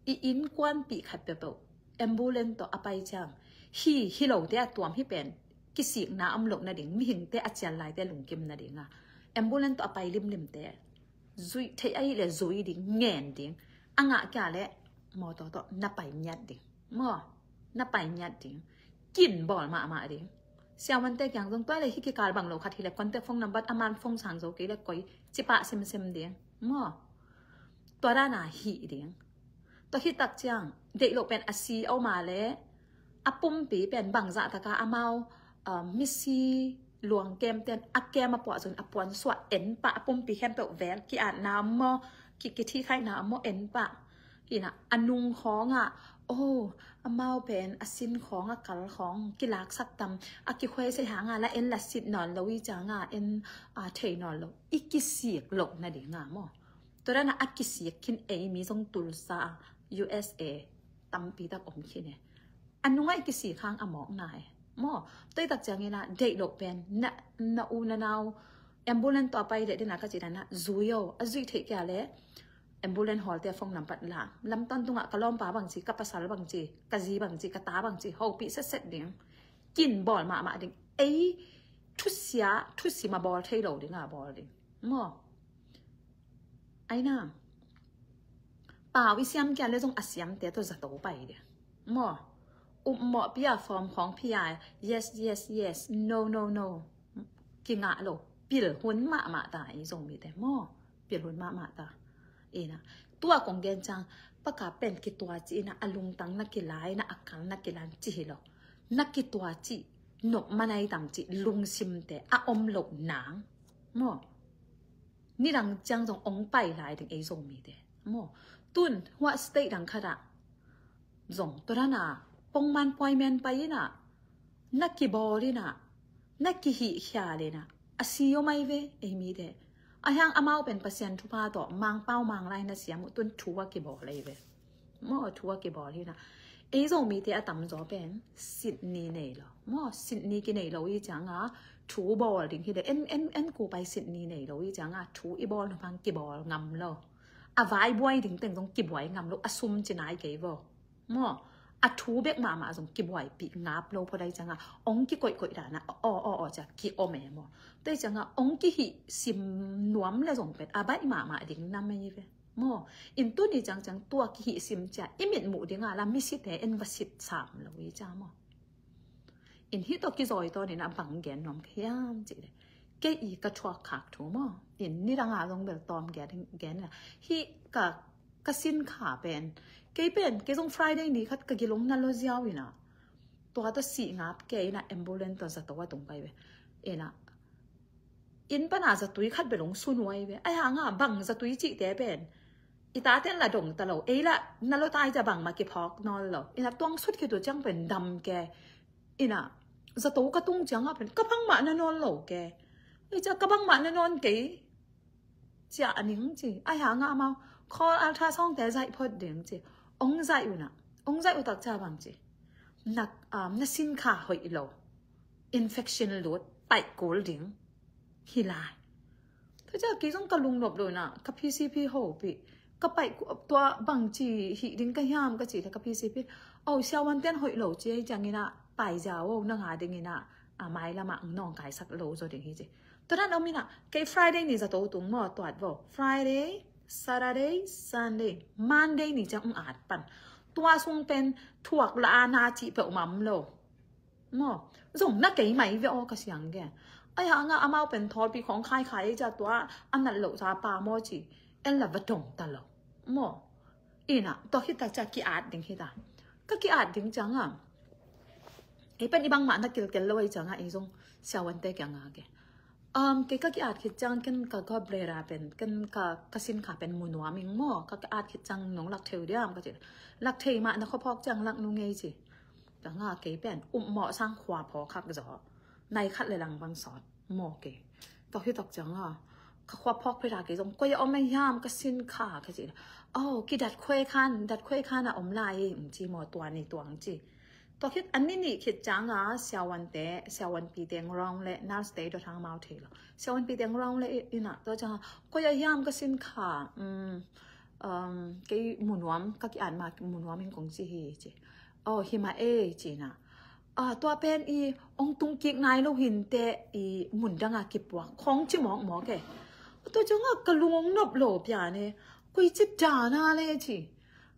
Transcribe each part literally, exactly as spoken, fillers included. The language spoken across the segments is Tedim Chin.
I innkuanpih khat peuhpeuh ambulance tawh a pai ciang, hi hi lote a tuam hi pen kisikna om loh nading, mihingte a cial laite lungkim nading a ambulance tawh a pai limlimte zuih theih ahih leh zui ding, ngen ding, a ngah kei leh mawtaw tawh na pai ngiat ding maw, na pai ngiat ding. Kin bawl mahmah ding. Siamante kiang zong tua leh hi kikal bang lo khat hi leh contact phone number a man phone sang zo kei leh koi ci pah semsem ding maw. Tua dana hih ding. Tua hi tak ciang deih loh pen a si a om a leh a pumpi pen bangzah taka amau misi luang kem ten a kem a puah zun a puan suah en pah, a pumpi khempeuh vel ki-atna maw, ki, kithikhaihna maw en pah. Hi na a nung khawngah, oh, amau pen a sin khawng a kal khawng kilaksak tam, a kikhuai sei hanga la en la sit nawn lo i cianga en a thei nawn lo i kisik loh nadinga maw. Tua dana a kisik khin ei mi zong Tulsa, U S A tampi tak om khin e. A nungai kisik hang a mawkna e maw. Tua i tak ciangina deih loh pen na, na u na nau ambulance tawh a pai leh dena ka ci dana zui o, a zuih theih kei leh ambulance hawlte phone number la. Lamton tungah ka lawmpa bangci, ka pasal bangci, ka zi bangci, ka ta bangci hopih setset ding. Kin bawl mahmah ding. Ei thusia, thusim a bawl thei lo dinga bawl ding maw. Aina pau i siam kei leh zong a siamte tawh zato pai ding maw. Upmawh pia, form khawng pia, yes, yes, yes, no, no, no. Kingah lo. Pil hun mahmah ta i Zomite maw. Pil hun mahmah ta. Ina tua kong gen ciang, paka pen kitua ci ina a lungtang na kilai na a kal na kilan ci hi lo. Na kitua ci nop manai tam ci lungsimte a om loh nang maw. Nidang ciang zong ong pai lai ding ei Zomite maw. Tun hua state dang khatah zong tua dana pongman puaimen pai ina, na kibawl ina, na kihihkhial ina a si om ai ve ei mite. A hiang amau pen Pasian thupha tawh Mangpau Manglai na siam uh tun thu a kibawl ai ve. Maw thu a kibawl hina. Ei Zomite a tamzaw pen sitni nei lo maw, sitni kinei lo i cianga thu bawl ding hi de. En, en, en kupai sitni nei lo i cianga thu i bawl nuphang kibawl ngam lo. A vai buai ding teng zong kibuai ngam lo, a sum ci nai kei vo maw. A thu bek mahmah zong kibuaipih ngap lo phot ai cianga ong kikoihkoih dana aw aw aw cia ki om e maw. Tua i cianga ong kihih sim nuam le zong pen a baih mahmah ding na mei ve. Maw, in tuni ciangciang tua kihih sim cia i mitmuh dinga la misite en va sit sam lo i cia maw. In hih tawh kizawi tawn in a bang gen nuam ka hiam cih le, kei i ka thuak khak thu maw. In nidanga zong bel tawm gen, gen la. Hih ka, ka sin kha pen kei pen, kei zong Friday ni khat ka gilong na lo ziau ina. Tua tawh sih ngap kei ina ambulance tawh zato a tung pai ve. Ina in pana zatui khat bel ong sunuai ve. Ai hanga bang zatui cihte pen i taten la dong ta lo, ei la na lo tai cia bangma kiphawk nawn lo. Ina tuang sut khit uh ciang pen dam ke. Ina zato ka tung cianga pen ka bangmah na nawn lo ke. Ei cia ka bangmah na nawn kei cia a ning ci. Ai hanga amau call ultrasound te zaih phot ding ci. Ong zaih una, ong zaih utak cia bang ci. Na, um, na sin kha hoih lo, infection lut, paih kul ding hi lai. Tua cia kei zong ka lungnop lo ina ka P C P hopih. Ka paih tua bang ci hih ding ka hiam ka ci le ka P C P, o, siavuanten hoih lo ci ei ciangina pai ziau o, na nga dingina a mai lamah nawngkaisak lo zaw ding hi ci. Tua dan om ina kei Friday ni zato tung maw tuat vo. Friday, Saturday, Sunday, Monday ni ciang ung at pan. Tua sung pen thuak la a na cih peuh mam lo. Maw, zong na kei mai ve aw ka siang gen. Ai hanga amau pen thawlpi khawng khaikhai ei cia tua a nat loh ca pa maw ci. En la va dong ta lo. Maw, ina tua khit tak cia ki-at ding hita. Ka ki-at ding cianga ei pen i bangmah na kilkel lo ei cianga ei zong siavuante kianga gen. Um, kei ka ki-at khit ciang ken ka gallbladder pen, ken ka, ka sin kha pen mu nuam ing maw. Ka ki-at khit ciang nong lak theu diam ka ci. Lak thei mah na khuaphawk ciang lak nung ei ci. Cianga kei pen upmawh sang khua phawk khak zaw. Nai khat le lang bang sawt maw kei. Tua hi tak cianga ka khuaphawk pheta kei zong koi a om a hiam ka sin kha ka ci. O, kidat khuai khan, dat khuai khan a om lai ei ung ci maw tua ni tuang ci. Tua khit a ni nih khit cianga siavuante, siavuanpi teng rong le nurse te dot hang mau thei lo. Siavuanpi teng rong le ina tua cianga koi a hiam ka sin kha, um, um, kei mu nuam, ka ki-at ma mu nuam in kong ci hi ci. Oh, hi mah e ci na. Ah, tua pen i ong tung kik nai lo hinte i mun danga kipuak khong ci mawkmawk e. Tua cianga ka lung ong nop lo pia ne. Koi ci dana le ci.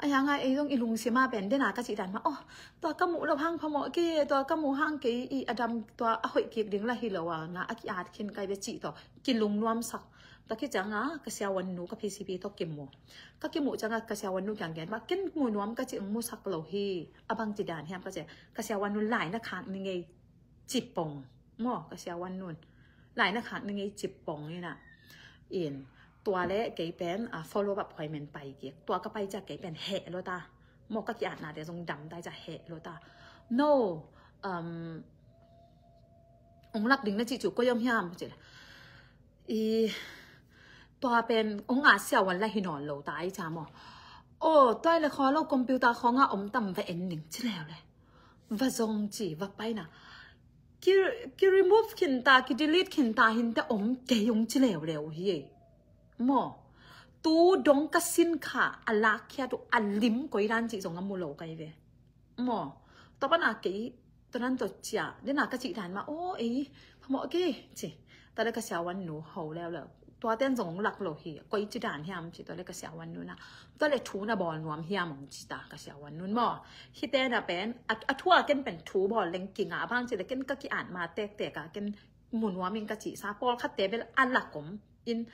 A hianga ei zong i lungsim a pen dena ka cih dan mah. Oh, tua ka muh lo hang phamawh kei, tua ka muh hang kei i a dam tua a hoih kik ding la hi lo a, na a ki-at khin kai ve cih tawh kilungnuamsak. Tua khit cianga ka siavuan nu ka P C P tawh kimu. Ka kimuh cianga ka siavuan nu kiang gen mah, ken mu nuam ka cih, musak lo hi. A bang ci dan hiam ka cih, ka siavuan nu lai na khak ni ngei ci pong. Maw, ka siavuan nun lai na khak ni ngei ci pong ina. In tua le kei pen a follow up appointment pai kik. Tua ka pai ciang kei pen heh lo ta. Maw, ka ki-atnate zong dam ta i ciang heh lo ta. No, um, ong lak ding na cih cu koi om hiam ci le. I tua pen ong a siavuan la hi nawn lo ta i ciang maw. Oh, tua i le khaw lo computer khawng a om tam va en ning ci leu le. Va zong ci, va paina. Ki, ki remove khin ta, ki delete khin ta hinte om kei ung ci leuleu hi. Maw, tu dong ka sin kha a lakkhiat uh a lim koi dan cih zong a mu lo kai ve. Maw, tua pan a kei, tua nan tua cia, dena ka cih dan mah, oh, ei, phamawh kei ci. Tua le ka siavuan nu ho leuleu. Tua ten zong lak lo hi, koi ci dan hiam ci, tua le ka siavuan nu na. Tua le thu na bawl nuam hiam ong ci ta ka siavuan nun maw. Hite na pen, a, a thu a ken pen thu bawl leng kinga bang ci le ken ka ki-at ma tektek a ken mu nuam in ka cih sa, pawlkhatte bel a lak om in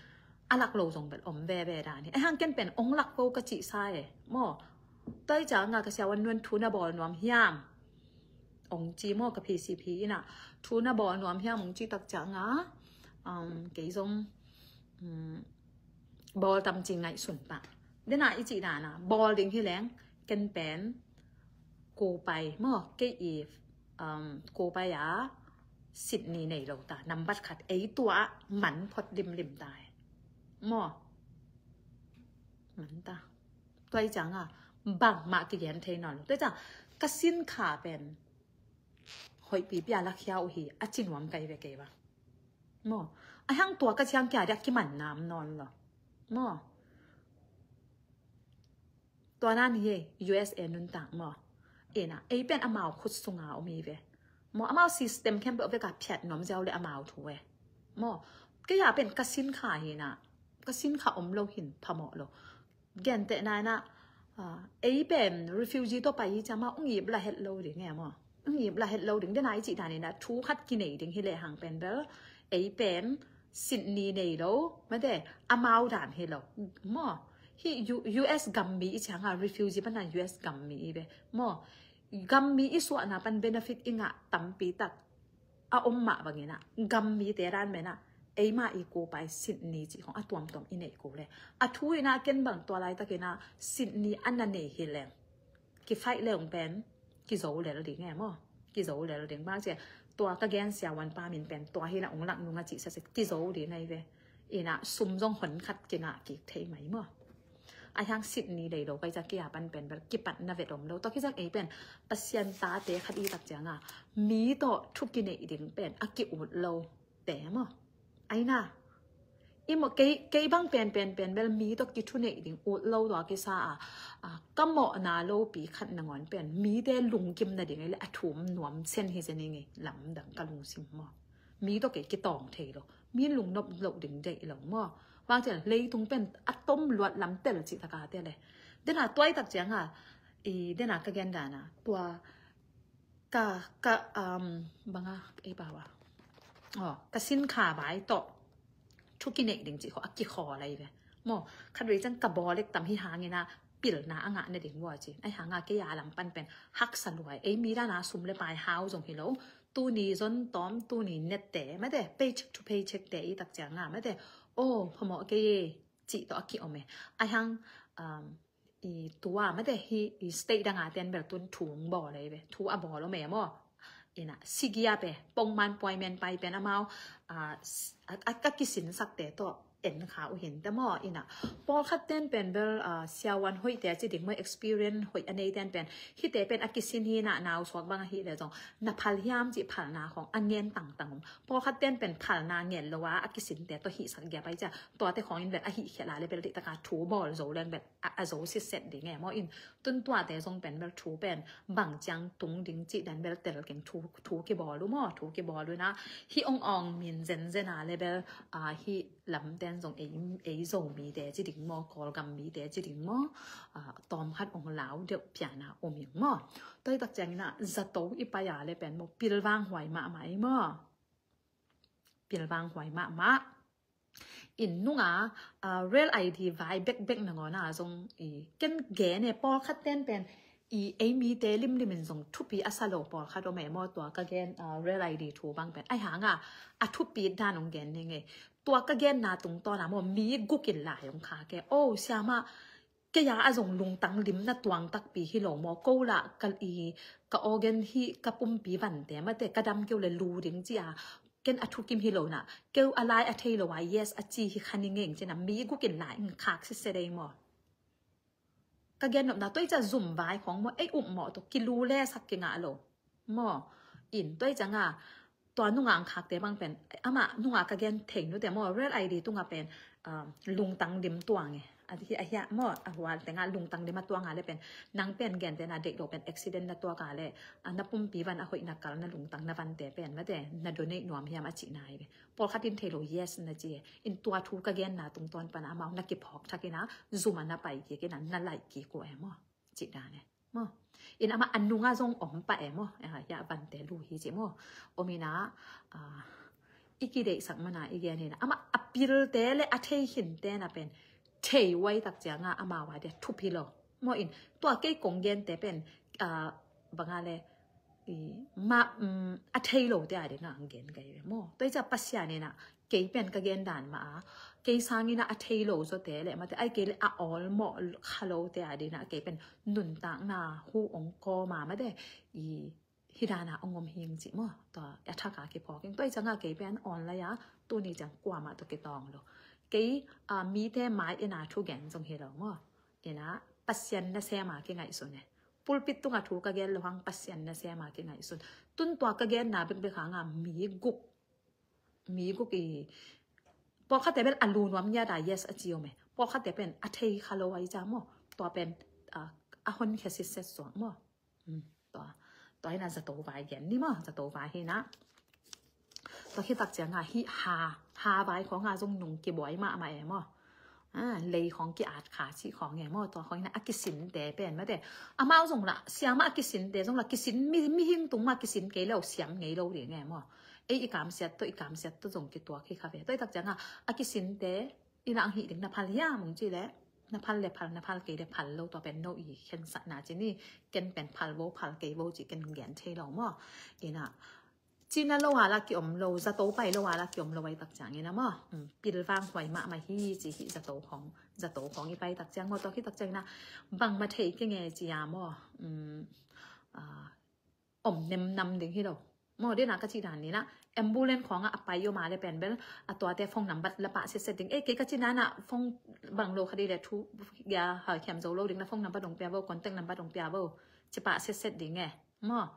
a lak lo zong bel om veve dan hi. A hang ken pen ong lak ko ka cih sa e. Maw, tua i cianga ka siavuan nun thu na bawl nuam hiam. Ong ci maw ka P C P ina. Thu na bawl nuam hiam ong ci tak cianga. Um, kei zong, um, bawl tam ci ngaihsun pah. Dena i cih dana, bawl ding hi leng, ken pen, ko pai, maw, kei i, um, ko pai a, Sydney nei lo ta, nambat khat, ei tua, man phot limlim ta e. Maw, man ta. Tua i cianga, bangmah kigen thei nawn lo. Tua i cianga, ka sin kha pen, hoih pipi a lakhia uh hi, a ci nuam kai ve kei va. Maw, a hang tua ka ciang kia dia kiman nam nawn lo. Maw. Tua nan hi U S A nuntak maw. Ina, ei pen amau khut sunga om hi ve. Maw, amau system khempeuh veka phiat nuam ziau le amau thu e. Maw, kei a pen ka sin kha hi na. Ka sin kha om lo hin phamawh lo. Gentehna ina, ah, ei pen refugee tawh pai hi ciang mah ong ip la het lo ding e maw. Ong ip la het lo ding, dena i cih dan ina thu khat kinei ding hi lehang pen bel. Ei pen Sydney nei lo, mate, amau dan hi lo. Maw, hi U-, U S gammi i cianga refugee pana U S gammi i ve. Maw, gammi i suahna pan benefit i ngah tampi tak a om mah bangina, gammite dan mena, eima i ko pai Sydney cih khong a tuamtuam i neih ko le. A thu ina ken bang tua laitakina Sydney a na nei hi leng. Kifaih leung pen, kizo lel ding e maw. Kizo lel ding bang cia, tua ka gen siavuan pa min pen, tua hina ong lak nunga cih sasit, kizo ding nai ve. Ina sum zong hon khat kingah kik thei mai maw. A hiang Sydney lei lo kai ca kia pan pen bel kipat na vet om lo. Tua kizang ei pen Pasian tate khat i tak cianga mi tawh thu kineih ding pen a ki-ut lo te maw. Aina. I maw kei, kei bang pen pen pen bel mi tawh kithuneih ding ut lo tua kisa a, a, ka mawhna lopi khat nangawn pen mite lungkim nading ei le a thum nuam sen hi zen i ngei lamdang ka lungsim maw. Mi tawh kei kitawng thei lo. Mi lungnop loh ding deih lo maw. Vang cian leitung pen a tom luat lam tel cih taka te le. Dena tuai tak cianga, i dena ka gen dana. Tua ka, ka, um, banga, ei bawa. Oh, ka sin kha bai tawh. Thu kineih ding cih kho, a kikhaw lai ve. Maw, khat vei cian ka bawlek tam hi hangina pilna a ngah na ding vua cin. Ai hanga kei a lam pan pen haksa luai. Ei mi dana sum le pai hau zong hi lo. Tuni zon tawm, tuni nette, mate, paycheck to paycheck te i tak cianga, mate. Oh, phamawh kei e, cih tawh a ki-om e. Ai hang, um, i tua, mate, hi, i state danga ten bel tun thu ong bawl ei ve. Thu a bawl om e maw. Ina, sigia pe, pongman puaimen pai pen amau, a, s-, a, a, a kisinsakte tawh. en kha uh hi inteh maw. Inah pawlkhat ten pen bel, ah, siavuan hoih te a ci ding maw, experience hoih a nei ten pen hihte pen a kisin hi inah, nau suak bang ahih leh zong na phal hiam cih phalna khawng a ngen tangtang om. Pawlkhat ten pen phalna ngen lo a, a kisinte tawh hihsak giap ahi ciang, tuate khawng in bel a hih khia leh bel deih taka thu bawl zo leng bel a, a zo sitset ding e maw. In tun tuate zong pen bel thu pen bang ciang tung ding cih dan bel tel keng, thu, thu kibawl uh maw, thu kibawl uh inah hih ong awng min zenzen a leh bel, ah, hih lamten zong ei, ei Zomite ci ding maw, Kawlgam mite ci ding maw, ah, tawmkhat ong lau deuh piana om ing maw. Tua hi tak ciang inah zato i pai a leh pen maw, pilvang huai mahmah ei maw. Pilvang huai mahmah. In nunga, ah, Real I D vai bekbek nangawn a zong i ken gen e, pawlkhat ten pen i ei mite limlim in zong thupi a sa lo pawlkhat om e maw. Tua ka gen, ah, Real I D thu bang pen ahi hanga a thupi dan ong gen ning e. Tua ka genna tungtawn a maw, mi guk in lai ong khak e. O siama, kei a zong lungtang lim na tuang takpi hi lo maw. Ko lah ka i, ka organ hi, ka pumpi vante mate, ka dam kei uh leh lu ding ci a, ken a thukim hi lo inah, kei a lai a thei lo a yes a ci hi kha ning e ci inah mi guk in lai ong khak sitset ei maw. Ka gen nopna tua hi ciang zum vai khawng maw, ei upmawh tawh kilu le sak kingah lo maw. In tua hi cianga tua nunga ong khakte bang pen, amah nunga ka gen thei nute maw, Real I D tunga pen, ah, lungtang lim tuang e. A hi, a hi a maw, a hual tenga lungtang lim a tuang a leh pen, nang pen gentehna deih lo pen accident na tuak a leh, ah, na pumpi van a hoih na kal, na lungtang na vante pen mate, na donate nuam hiam a cihna hi ve. Pawlkhat in thei lo yes na ci e. In tua thu ka genna tungtawn pan amau na kiphawk thak inah, zum a na pai kik inah, na laih kik uh e maw. Cih dan e maw. In amah a nunga zong om pah e maw. Ah, hia vante lu hi ci maw. Om inah, ah, i kideihsak mana i gen inah, amah a pilte leh a thei khinte na pen thei huai tak cianga amau a dia thupi lo maw. In tua kei kong gente pen, ah, banga leh i, ma, um, a thei lote a dingah ong gen ka hi ve maw. Tua hi ciang Pasian inah kei pen ka gen dan mah a, kei sang inah a thei lo zawte leh mate, ai kei leh a awlmawh kha lote a dingah kei pen nuntakna hu ong kawm a mate, i, hih dan a ong om hi ing ci maw. Tua a thak a kiphawk ing. Tua hi cianga kei pen online a tuni ciang kuamah tawh kitawng lo. Kei, ah, mite mai in a thu gen zong hi lo maw. Inah Pasian nasem a kingaihsun e. Pulpit tunga thu ka gen lo hang, Pasian nasem a kingaihsun. Tun tua ka genna bekbek hanga mi guk, mi guk i, pawlkhatte bel a lu nuam ngiat a yes a ci om e. Pawlkhatte pen a thei kha lo ahi ciang maw, tua pen, ah, a honkhia sitset suak maw. Hmm, tua, tua hi inah zato vai gen ni maw, zato vai hi inah. Tua khit tak cianga hih ha, ha vai khawnga zong nung kibuai mahmah e maw. Ah, lei khawng ki-at kha cih khawng e maw. Tua khawng inah a kisinte pen mate, amau zong lah, siama a kisinte zong lah, kisin mi, mihing tung mah kisin kei lo, siam ngei lo ding e maw. Ei i kamsiat tawh, i kamsiat tawh zong kituak hi kha ve. Tua hi tak cianga a kisinte inah hong hih ding, na phal hiam ong ci leh, na phal leh phal, na phal kei leh phal lo, tua pen no i khensatna ci ni. Ken pen phal vo, phal kei vo cih ken gen thei lo maw. Inah cina lo a lah kiom lo, zato pai lo a lah kiom lo ahi tak ciang inah maw. Hmm, pilvang huai mahmah hi ci hi zato khawng, zato khawng i pai tak ciang maw. Tua khit tak ciang inah bangmah thei kei nge ci a maw. Hmm, ah, om nemnam ding hi lo maw. Dena ka cih dan inah ambulance khawngah a pai om a leh pen bel a tuate phone nambat la pah sitset ding. Eh, kei ka cih dan inah phone bang lo kha dih leh thu ya ha khiam zo lo ding, na phone nambat ong pia vo, contact nambat ong pia vo, ci pah sitset ding e maw.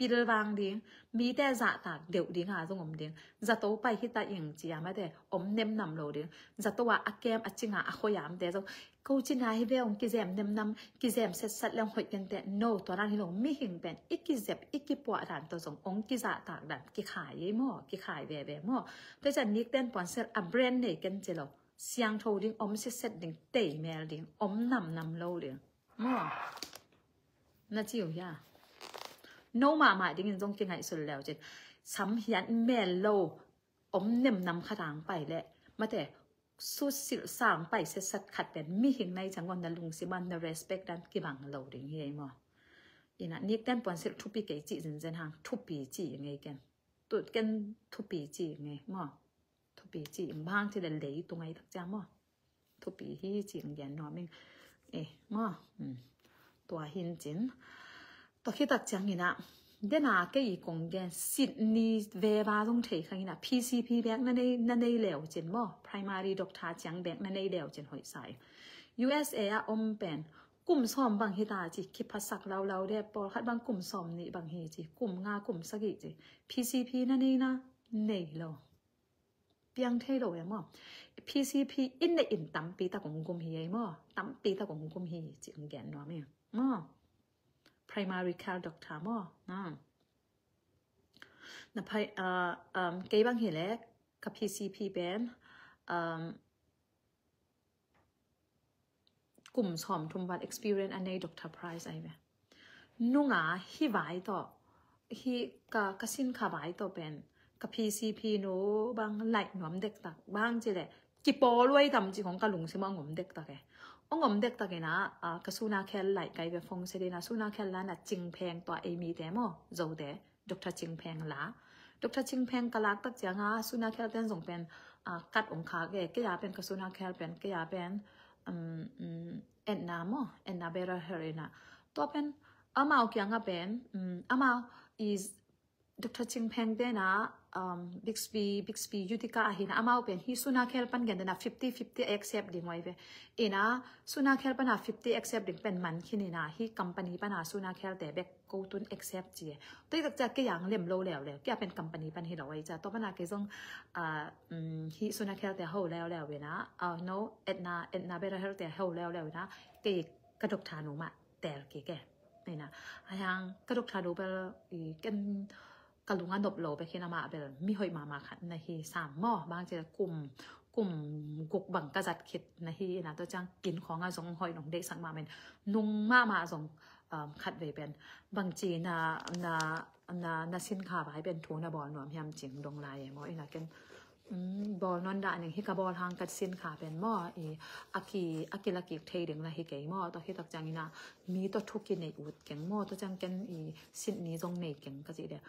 Pilvang ding, mite zahtak deuh ding a zong om ding. Zato pai hi ta ing ci a mate, om nemnam lo ding. Zato a a kem a cinga a khoiamte zong, ko cina hi ve, ong kizem nemnam, kizem setsat leng hoih kenteh. No, tua dan hi lo. Mihing pen i kizep i kipuah dan tawh zong ong kizahtak dan kikhai ei maw, kikhai veve maw. Tua ciang nikten puansilh a brand nei ken ci lo. Siangtho ding, om sitset ding, teimel ding, om namnam lo ding maw. Na ci uh hia? No mahmah dingin zong kingaihsun leu cin. Samhiat mel lo, om nemnam khat ang pai leh mate, sutsilh sang pai setsat khat pen mihing na hih ciang un na lungsim ah na respect dan kibang lo ding hi ei maw. Inah nikten puansilh thupi kei cih zenzen hang, thupi cih ngei ken. Tut ken thupi cih ngei maw. Thupi cih bang ci leh leitung ahi tak ciang maw. Thupi hi cih gen nuam ing. Eh, maw. Hmm. Tua hi in cin. Tua khit tak ciang inah Dena kei i kong gen, Sydney veva zong thei khang ina, P C P bek na nei, na nei leu cin maw, primary doctor ciang bek na nei leu cin hoih sa i. U S A a om pen kum sawm bang hi ta ci, kiphasak laulau de, pawlkhat bang kum sawm nih bang hi ci, kum nga, kum sagih ci, P C P na nei na nei lo. Piang thei lo e maw. P C P in ne in tampi tak ong gum hi e maw. Tampi tak ong gum hi ci ong gen nuam e maw. Primary care doctor maw. Na pai, uh, um, kei bang hi le ka P C P pen, um, kum sawm thum val experience a nei Doctor Price ai ve. Nunga hi vai tawh, hi ka, ka sin kha vai tawh pen, ka P C P nu bang laih nuam dektak, bang ci le, kipawl uai tam ci kong ka lungsim a ngom dektak e. A ngom dektak ina, a, ka suna khel laih kai ve fong se dina, suna khel lana Cing Pheng tua ei mi te maw, Zo te. Doctor Cing Pheng la. Doctor Cing Pheng ka lak tak cianga, suna khel ten zong pen, a, kat ong khak e, kei a pen ka suna khel pen, kei a pen, um, um, Edna maw, Edna Bera Herina. Tua pen, amau kianga pen, um, amau is Doctor Cing Pheng tena, um, Bixby, Bixby Utica ahina, amau pen, hi suna khel pan gen tena fifty fifty accept ding uai ve. Ina, suna khel pana fifty accept ding pen man khin ina, hi company pana suna khel te bek ko tun accept ci e. Tua i tak cia kei ang lem lo leu leu. Kei a pen company pan hi lo ai cia. Tua pana kei zong, ah, um, hi suna khel te ho leu leu ina. Ah, no, Edna, Edna Bera Health te ho leu leu ina. Kei ka doctor nu mah tel kei ke. Ina. Ai hang ka doctor nu bel i ken ka lunga nop lo bek hi na mah bel mi hoih mama khat na hi sam maw. Bang ci kum, kum guk bang ka zat khit na hi ina tua ciang kin khong a zong hoih nong deihsak mah men. Nung mama zong um, khat vei pen bang ci na, na, na, na sin kha vai pen thu na bawl nuam hiam cing dong lai e maw ina ken, um, bawl non da ning hi ka bawl hang ka sin kha pen maw i a ki, a ki la kik thei ding la hi kei maw tua hi tak ciang ina mi tua thu ki nei ut keng maw tua ciang ken i sin ni zong nei keng ka ci de.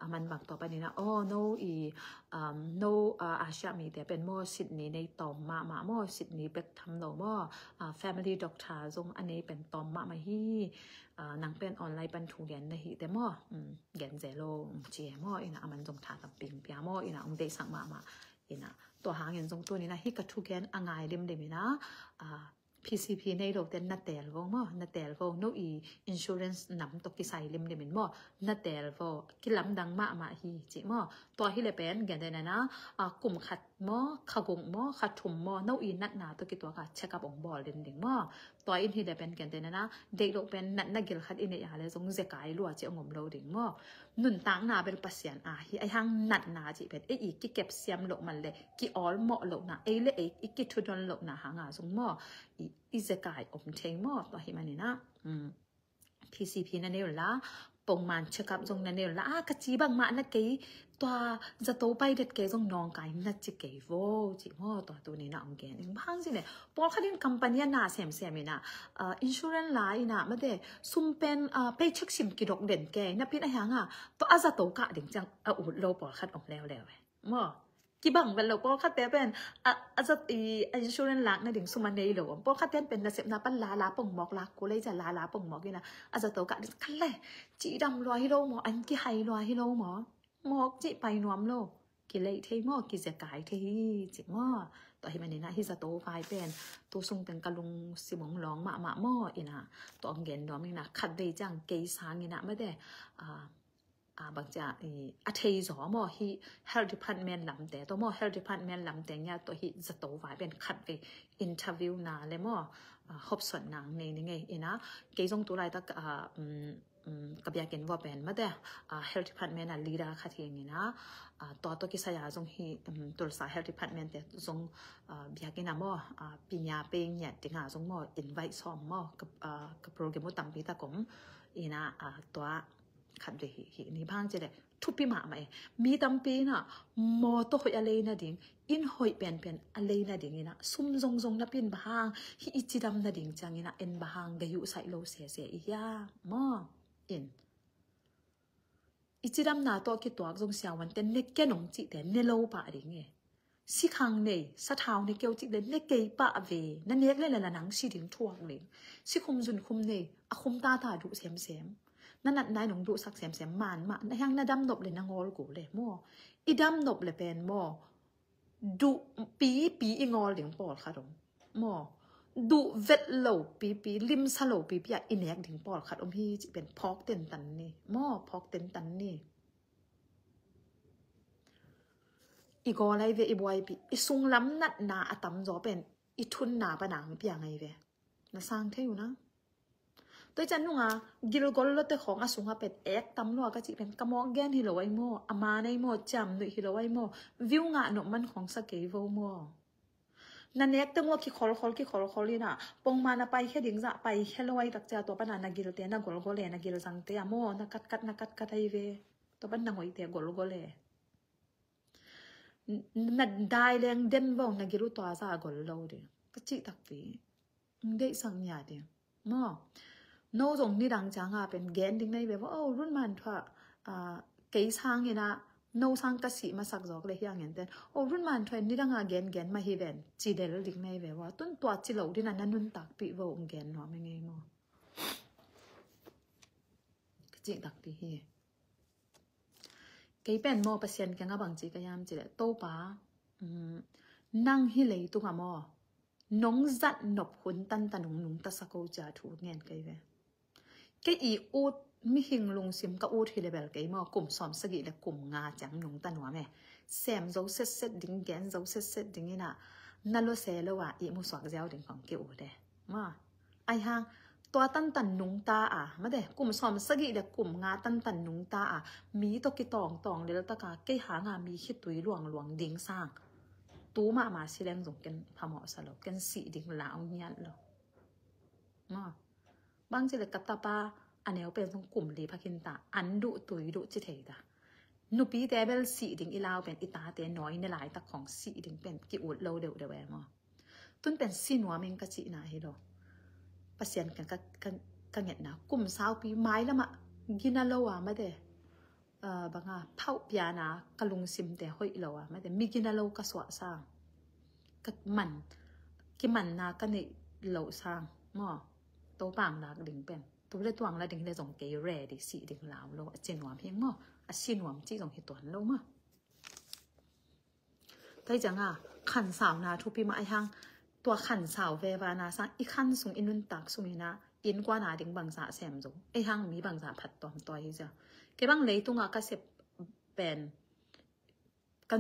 A man bang tua panina, oh, no i, um, no, uh, Asia mi te pen maw Sydney nei tawm mahmah maw Sydney bek tham lo maw, uh, family doctor zong a nei pen tawm mahmah hi, uh, nang pen online pan thu gen na hi te maw, um, gen ze lo, um, ci e maw, ina a man zong tha tam ping pia maw, ina ong deihsak mahmah, ina tua hangin zong tunina hi ka thu gen a ngai limlim ina, uh, P C P nei lo ten na tel vo maw, na tel vo, no i insurance nam tawh kisai limlim in maw, na tel vo, kilamdang mahmah hi ci maw. Tua hi le pen, gen den na, a, kum khat maw, kha guk maw, kha thum maw, no i natna tawh kituak a check up ong bawl den ding maw. Tua in hi le pen, gen den na, deih lo pen natna gil khat i neih a le zong zekai lua ci ong om lo ding maw. Nuntakna bel Pasian a hi, ai hang natna ci pen, ei i kikep siam loh man le, ki awlmawh lohna, ei le ei i kithudon lohna hanga zong maw, i, i zekai om thei maw, tua hi manina, um, P C P na nei uh la, pongman check up zong na nei uh la, a, ka ci bang mah na kei, tua zato pai det kei zong nawngkai na ci kei vo, ci maw, tua tunina ong gen ing bang ci ne, pawlkhat in company a na semsem ina, uh, insurance la ina, mate, sum pen, uh, paycheck sim kidok den kei, na pin a hianga, tua a zato kah ding ciang a ut lo pawlkhat om leuleu e. Maw, kibang vet lo pawlkhat te pen, a, a zat i, a insurance lak nading sum a nei lo om. Pawlkhat te pen nasepna pan lala pongmawk lak, ko lei cia lala pongmawk ina, a zato kah ding, ka lei, cidam lua hi lo maw, an kihai lua hi lo maw. Mawk cih pai nuam lo. Kilei thei maw, kizekai thei hi, ci maw. Tua hi manina hi zato vai pen, tu sung pen ka lungsim ong lawng mahmah maw, ina, tua ong gen nuam ina, khat vei ciang kei sang ina, mate, a, a, bang cia, i, a thei zaw maw, hi health department lamte, tua maw, health department lamte ngia tua hi zato vai pen khat vei interview na le maw, a, hopsot nang nei ni ngei ina, kei zong tu laitak, a, um, um, ka biakinn vua pen mate, a, health department a leader khat hi ngina, a, tua tua kisai a zong hi, um, Tulsa health department te zong, a, biakinn a maw, a, pinya pe ngiat dinga zong maw, invite sawm maw, ka, a, ka program u tampi ta kong ina, a, tua khat vei hi, hi ni bang ci le, thupi mahmah e. Mi tampi ina, mawtaw hoih a lei nading, inn hoih penpen a lei nading ina, sum zongzong na pin bang hang, hi i cidam nading ciang ina, en bang hang, gei uh saih lo sese i hia, maw, in. I cidamna tawh kituak zong siavuante, ne ken ong cihte, ne lo pah ding e. Sikhang nei, sathau ne keu cih le, ne kei pah ve, na nek le le la nang si ding thuak ding. Sikhum zunkhum nei, a khum tata duh semsem. Na natna in hong duhsak semsem man mah, na hiang na dam nop le na ngawl go le maw. I dam nop le pen maw, duh pipi i ngawl ding pawlkhat om maw. Duh vet lo pipi, limsa lo pipi ah i nek ding pawlkhat om hi cih pen phawk tentan ni maw, phawk tentan ni. I gawl ai ve, i buaipi, i sunglam natna a tamzaw pen i thunna pana hong piang ai ve. Na sang thei uh na. Tua i ciang nunga gilgol lote khawng a sunga pen ek tam lua ka cih pen ka mawk gen hi lo ai maw, a man ai maw, ciamnuih hi lo ai maw, view ngah nop man khawng sa kei vo maw. Na nek teng ua kikholkhol kikholkhol ina pongma na paikhia ding zah paikhia lo ai takcia tua pana na gilte na golgol e, na gilzangte a maw, na katkat na katkat ai ve. Tua pan na ngoihte golgol e. Na dai leng den vong na gil uh tua za a gol lo ding ka cih takpi. Deihsak nia ding maw. No zong nidang cianga pen gen ding nei ve vo, o run man thua kei sangina no sang ka sih masak zawk le hiang en ten, o run man thua nidanga gen gen mah hi ven ci del ding nei ve vo. Tun tua ci lo dina na nuntakpih vo, ong gen nuam e ngei maw. Ka cih takpi hi. Kei pen maw Pasian kianga bang ci ka hiam cileh, Topa, nang hi leitunga maw nong zat nop hun tantan nung nungta sako cia thu ngen kei ve. Kei i ut mihing lungsim ka ut hi le bel kei maw kum sawm sagih le kum nga ciang nungta nuam e. Sem zo setset ding, gen zo setset ding ina na lose lo a i musuak ziau ding kong ki ut e. Maw. Ai hang tua tantan nungta a mate, kum sawm sagih le kum nga tantan nungta a mi tawh kitawngtawng leltaka kei hanga mi khitui luangluang ding sang tu mahmah sileng zong ken phamawhsa lo, ken sih ding lau ngiat lo. Maw. Bang cileh ka tapa a neu pen zong kum li phakinta an duh tui duh ci thei ta. Nupite bel sih ding i lau pen i tate nawi ne laitak khawng sih ding pen ki ut lo deuhdeuh e maw. Tun pen si nuam ing ka cihna hi lo. Pasian kan ka, ka, ka ngetna kum saupi mai lamah gina lo a mate, banga phauh piana ka lungsimte hoih lo a mate, mi gina lo ka suah sang, ka man kimanna ka neih loh sang maw. Topang lak ding pen tu le tuang la ding le zong kei ready sih ding lau lo a ci nuam hi maw. A si nuam cih zong hi tuan lo maw. Tua hi cianga khansauna thupi mah ai hang, tua khansau vevana sang i khan sung i nuntak sungina innkuana ding bangzah sem zo, ei hang mi bangzah phat tuam tua hi cia. Kei bang leitunga ka sep pen